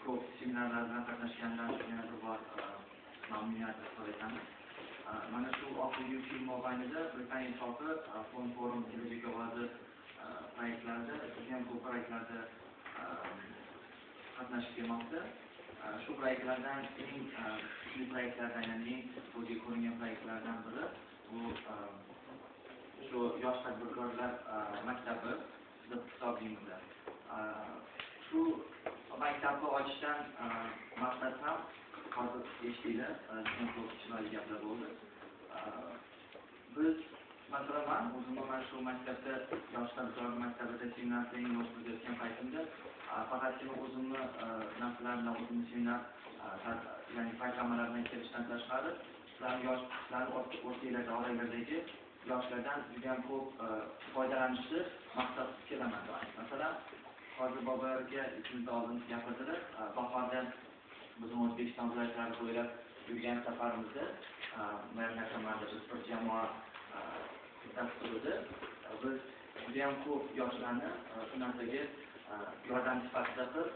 Ko'p seminarlar bilan qatnashgandan yana bir bor mamnuniyat izhor etamiz. Mana shu oxirgi 3 yil mobaynida Britaniya Ittifoqi Fond Forum Kelajak ovozi proyektlarida, judayam ko'p proyektlarda qatnashib kelmoqda. Shu proyektlardan eng kuchli proyektlardan, ya'ni eng ko'zga ko'ringan proyektlardan biri bu shu yosh tadbirkorlar maktabi deb hisoblaymiz. Shu maktabni ochishdan maqsad ham hozir eshitdinglar, judayam ko'p chiroyli gaplar bo'ldi. Biz, masalan, man o'zimni mana shu maktabda, yosh tadbirkorlar maktabida seminar trening o'tkazayotgan paytimda faqatgina o'zimni narsalar bilan, o'zimni seminar, ya'ni programmalar bilan kelishdan tashqari, sizlarni yosh, sizlarni o'rtanglarda, oranglardagi yoshlardan judayam ko'p foydalanishni maqsad qilib kelaman doim. Masalan, hozir Bobur aka 2 minut oldin gapirdilar, bahorda bizni O'zbekiston viloyatlari bo'ylab yurgan safarimizda komanda, biz bir jamoa dasturida biz judayam ko'p yoshlarni shu narsaga yordam sifatida qilib,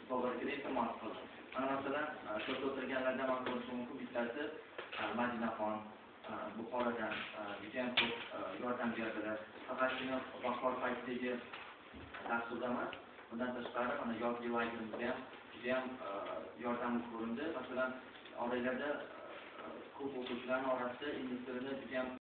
Bobur akaga iltimos qildik. Mana, masalan, shu yerda o'tirganlardan man ko'rishim mumkin, bittasi Madinaxon Buxorodan judayam ko'p yordam berdilar. Faqatgina bahor paytidagi dasturda emas, bundan tashqari mana yozgi lagerimizda ham judayam yordami ko'rindi. Masalan, oranglarda ko'p o'quvchilarni orasida ingliz tilini judayam